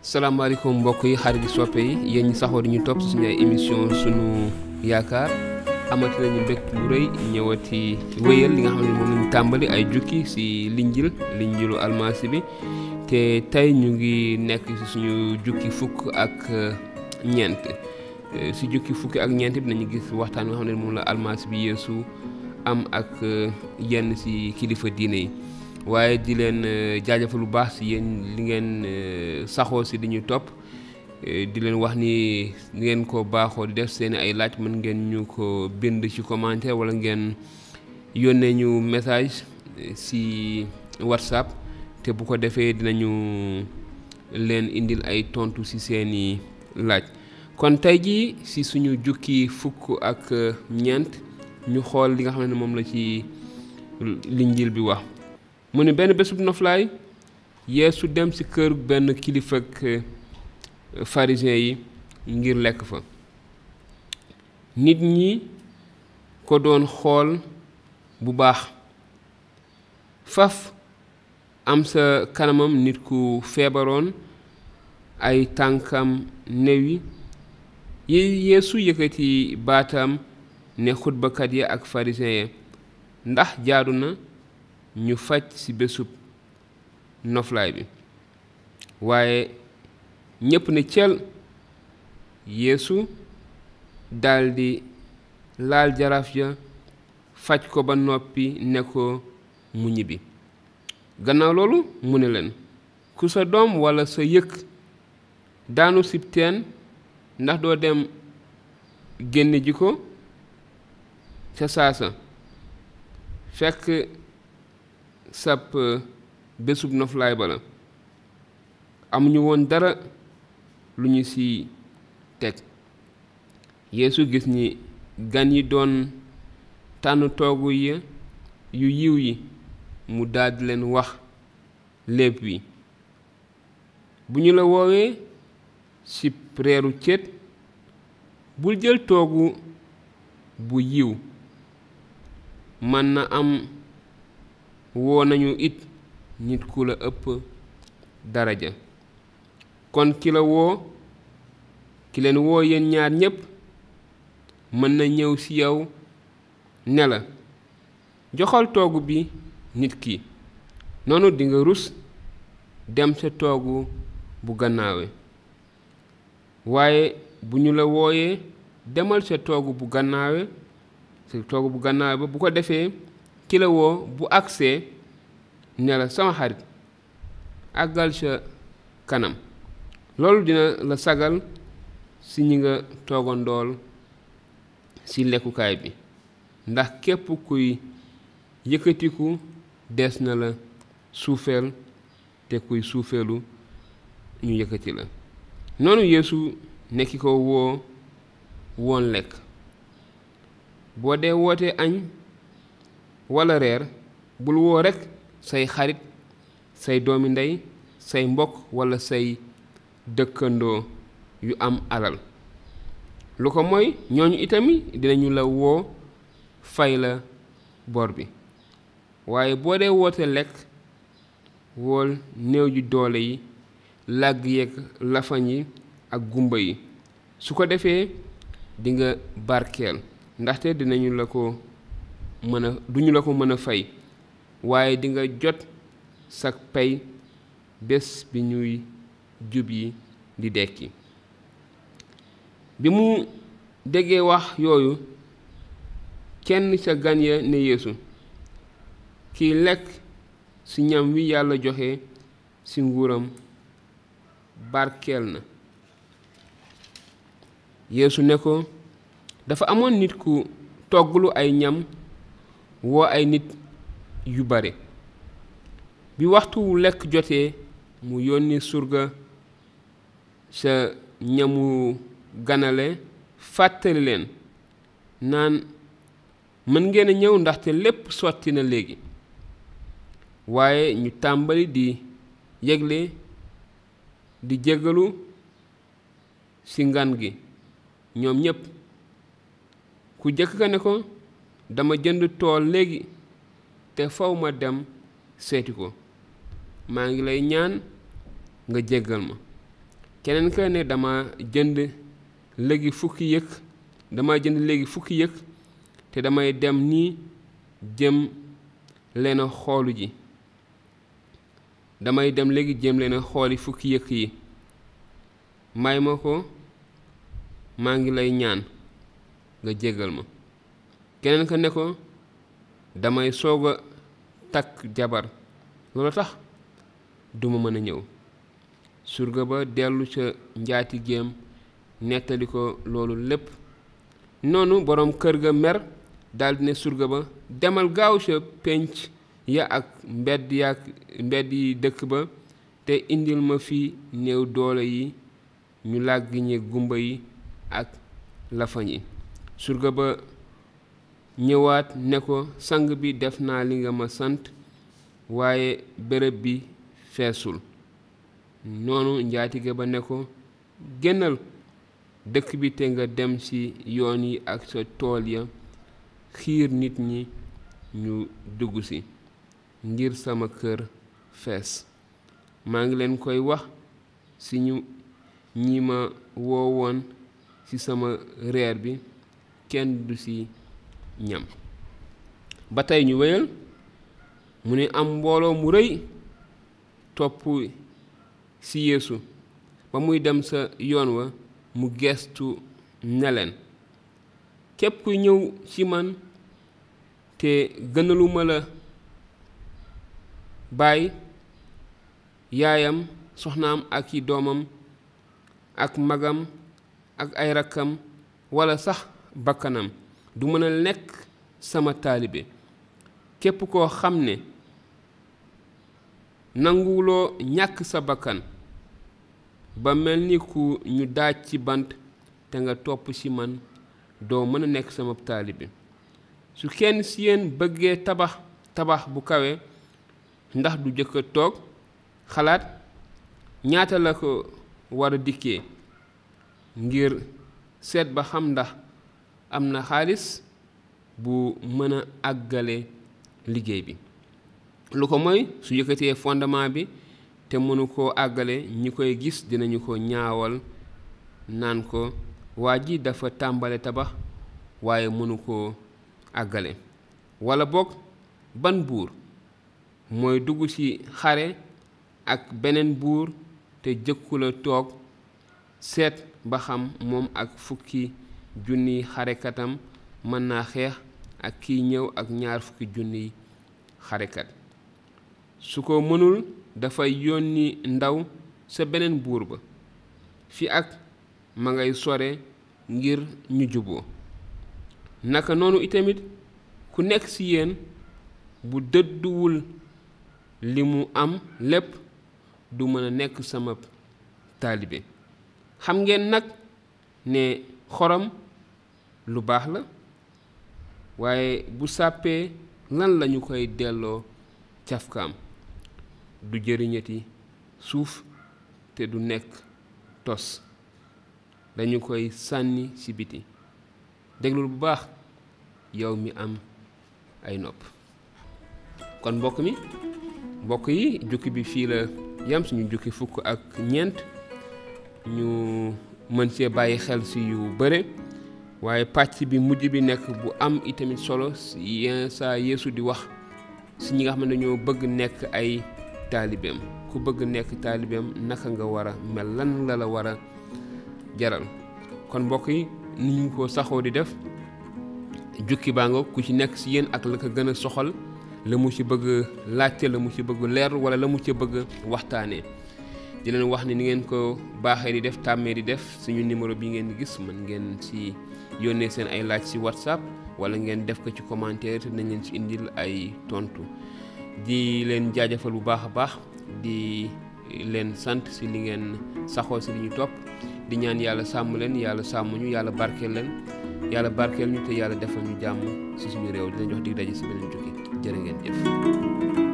salaamaaleykum mbokk yi xarit yi soppe yi yéen ñi saxoo di ñu topp suñu ay émission sunu yaakaar amati nañu mbégte bu rëy ñëwati wéyal li nga xam ne moom lañu tàmbali ay jukki si linjilu almasi bi te tey ñu ngi nekk si suñu jukki fukk ak ñeent si jukki fukki ak ñeent bi nañu gis waxtaan nga xam ne moom la almasi bi Yeesu am ak yenn si kilifa diine yi waaye di leen jaajëfal lu baax si yéen li ngeen saxoo si di ñu topp di leen wax ni ngeen ko baaxoo di def seen ay laaj mën ngeen ñu ko bind ci commentaire wala ngeen yónnee ñu message si WhatsApp te bu ko defee dinañu leen indil ay tontu si seeni laaj. kon tey jii si suñu jukki fukk ak ñeent ñu xool li nga xam ne moom la ci linjil bi wax. mu ne benn bésub noflaay Yeesu dem ci kër benn kilifag Farisen yi ngir lekk fa. nit ñi ko doon xool bu baax. faf am sa kanamam nit ku feebaroon ay tànkam newi Yeesu yëkkati baatam ne xutbakat ya ak Farisen ya ndax jaadu na ñu faj ci bésub noflaay bi. waaye ñépp ne cel. Yeesu daldi laal jaraaf ja faj ko ba noppi ne ko mu ñibbi. gannaaw loolu mu ne leen ku sa doom walla sa yëkk daanu cib teen ndax doo dem génne ji ko ca saasa fekk sab bésub noflaay ba la. amuñu woon dara lu ñu ci teg. Yeesu gis ni gan yi doon tànn toogu ya yu yiw yi mu daldi leen wax léeb wi. bu ñu la woowee ci reeru céet bul jël toogu bu yiw. mën na am woo nañu it nit ku la ëpp daraja. kon ki leen woo yéen ñaar ñépp mën na ñëw ci yow ne la joxal toogu bi nit ki. noonu dinga rus dem sa toogu bu gannaawe. waaye bu ñu la wooyee demal sa toogu bu gannaawe ba bu ko defee ki la woo bu agsee ne la sama xarit àggal sa kanam. loolu dina la sagal ci ñi nga toogandool ci lekkukaay bi ndax képp kuy yëkkatiku des na la suufeel te kuy suufeelu ñu yëkkati la. noonu Yeesu nekki ko woon lekk. boo dee wootee añ walla reer bul woo rekk say xarit say doomi ndey say mbokk walla say dëkkandoo yu am alal. lu ko mooy ñooñu itamit dinañu la woo fay la bor bi. waaye boo dee woote lekk wool néew ji doole yi làgg yeeg lafañ yi ak gumba yi. su ko defee dinga barkeel ndaxte duñu la ko mën a fay waaye dinga jot sak pay bés bi ñuy jub yi di dekki. bi mu déggee wax yooyu kenn ca gan ya ne Yeesu kiy lekk ci ñam wi Yàlla joxe ci nguuram barkeel na. Yeesu ne ko dafa amoon nit ku togglu ay ñam woo ay nit yu bare. bi waxtu lekk jotee mu yónni surga sa ñamu ganale fàttali leen naan mën ngeen a ñëw ndaxte lépp sotti na léegi. waaye ñu tàmbali di yégle di jéggalu ci ngan gi ñoom ñépp. ku jëkk ka ne ko dama jënd tool léegi te faw ma dem seeti ko. maa ngi lay ñaan nga jéggal ma. keneen ka ne dama jënd léegi fukki yëkk te damay dem nii jëm leen a xoolu ji damay dem léegi jëm leen a xooli fukki yëkk yi may ma ko maa ngi lay ñaan nga jéggal ma keneen ka ne ko damay soog a takk jabar loolu tax duma mën a ñëw surga ba dellu ca njaatigeem nettali ko loolu lépp noonu boroom kër ga mer daldi ne surga ba demal gaaw ca pénc ya ak mbedd yi dëkk ba te indil ma fi néew doole yi ñu làggiñe gumba yi ak lafañ yi surga ba ñëwaat ne ko sang bi def naa li nga ma sant waaye béréb bi feesul noonu njaatige ba ne ko génnal dëkk bi te nga dem ci yoon yi ak sa tool ya xiir nit ñi ñu dugg ci ngir sama kër fees maa ngi leen koy wax ci ñi ma woowoon ci sama reer bi kenn du ci ñam ba tey ñu wéyal mu ne am mbooloo mu rëy topp ci Yeesu ba muy dem sa yoon wa mu gestu ne leen képp ku ñëw ci man te gënaluma la baay yaayam soxnaam ak i doomam ak magam ak ay rakkam walla sax bakkanam du mën a nekk sama taalibe képp koo xam ne nanguwuloo ñàkk sa bakkan ba mel ni ku ñu daaj ci bant te nga topp ci man doo mën a nekk sama taalibe su kenn ci yéen bëggee tabax bu kawe ndax du jëkk a toog xalaat ñaata la ko war a dikkee ngir seet ba xam ndax am na xaalis bu mën a àggale liggéey bi lu ko mooy su yëkkatee fondement bi te mënu koo àggale ñi koy gis dinañu ko ñaawal naan ko waa ji dafa tàmbale tabax waaye mënu koo àggale walla boog ban buur mooy dugg ci xare ak beneen buur te jëkkula toog seet ba xam moom ak fukki junniy xarekatam mën naa xeex ak kiy ñëw ak 20 junniy xarekat su ko mënul dafay yónni ndaw sa beneen buur ba fi ak ma ngay sore ngir ñu juboo naka noonu itamit ku nekk ci yéen bu dëdduwul li mu am lépp du mën a nekk sama taalibe xam ngeen nag ne xorom lu baax la waaye bu sàppee lan lañu koy delloo cafkaam du jëriñati suuf te du nekk tos dañu koy sànni ci biti déglul bu baax yow mi am ay nopp kon mbokk yi jukki bi fii la yam suñu jukki 14 ñu mën cee bàyyi xel ci yu bare waaye pàcc bi mujj bi nekk bu am itamit solo yenn saa Yeesu di wax ci ñi nga xam ne dañoo bëgg nekk ay taalibeem ku bëgg nekk taalibeem naka nga war a mel lan la war a jaral kon mbokk yi ni ñu ko saxoo di def jukki baa nga ku ci nekk ci yéen ak la ko gën a soxal la mu ci bëgg laajte la mu ci bëgg leer wala la mu ci bëgg waxtaanee di leen wax ni ngeen ko baaxee di def tàmmee di def suñu numéro bi ngeen di gis mën ngeen ci yónnee seen ay laaj ci WhatsApp wala ngeen def ko ci commentaire te nañ leen ci indil ay tontu di leen jaajëfal bu baax a baax di leen sant ci li ngeen saxoo ci li ñu topp di ñaan yàlla sàmm leen yàlla sàmm ñu yàlla barkeel leen yàlla barkeel ñu te yàlla defal ñu jàmm ci suñu réew dina jox dig daje ci beneen jukki jërë ngeen jëf